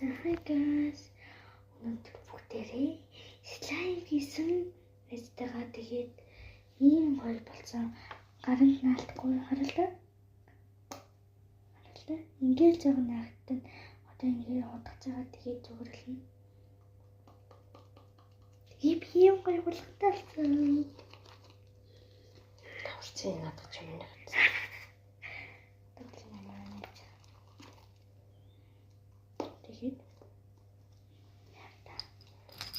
Hi guys. Өнөөдөр бүгдээрээ slime хийсэн найзтайгаа тэгээд ийм гоё болсон. Гаранд наалтгүй харалта. Харалта. Ингээл жаахан наахтан одоо ингээ худгаж байгаа тэгээд зүгэрлэнэ. Тэгээд ийм гоё болготой болсон. Таварцын надад ч юм нэг. Тэгээд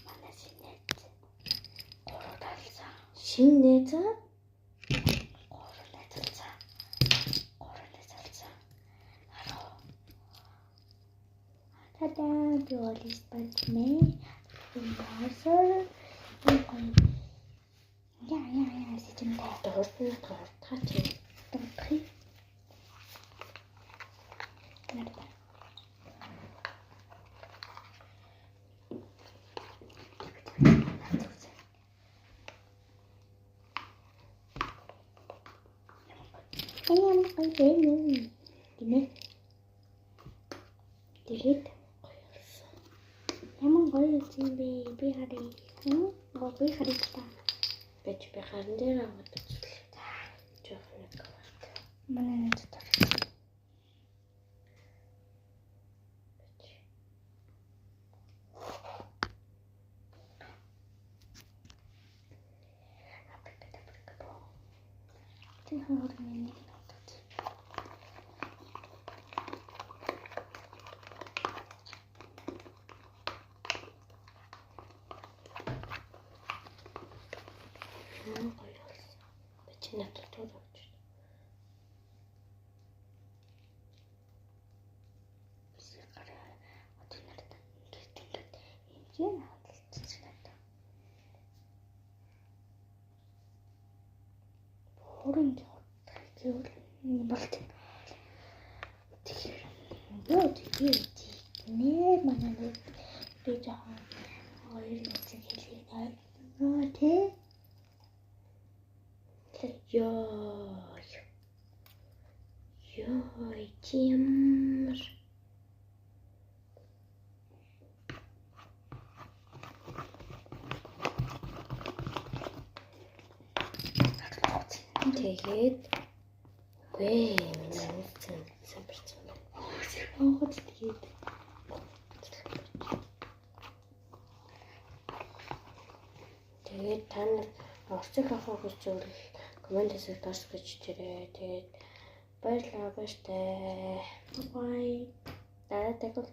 манай шинэ найз гурав талсан. Шинэ найз Гурав найз болсон. Гурав найз болсон. Хараа. Та-да, би олис бадмэ. Энэ гоё. Яа яа яа сэжимтэй. Одоо хурдан надад хурдгаа чи. Дутхи. Нарта. Аян гоё юм. Гинэ. Тэгээд ямар гоё юм бэ? Би харъя. Гоо би харъя та. Бэж би харан дээр аваад үзлээ. Жохон нэг аваад. Манай найз дотор. Тэр хоёр нэг нотод. Гоё болсон. Бэж надад түр өгч. Гараа одоо нарт ингээд ингээд юм хадгалчихсан надад. Бүрэн гэвэл болт. Тэгэхээр ёо тэгээд нэ манай нэг би жоохон хоёр найзыг хэлье. Аа тэ. Йоо. Йоо, чи ямар Тэгээд үгүй миний үнсэн сайн барьсан байна. Оогод тэгээд Тэгээд та нар орцог авах хүсвэл коммент хэсэгт орс гэж бичээрэй. Тэгээд баярлалаа, баяртай. Bye. Дараа дахин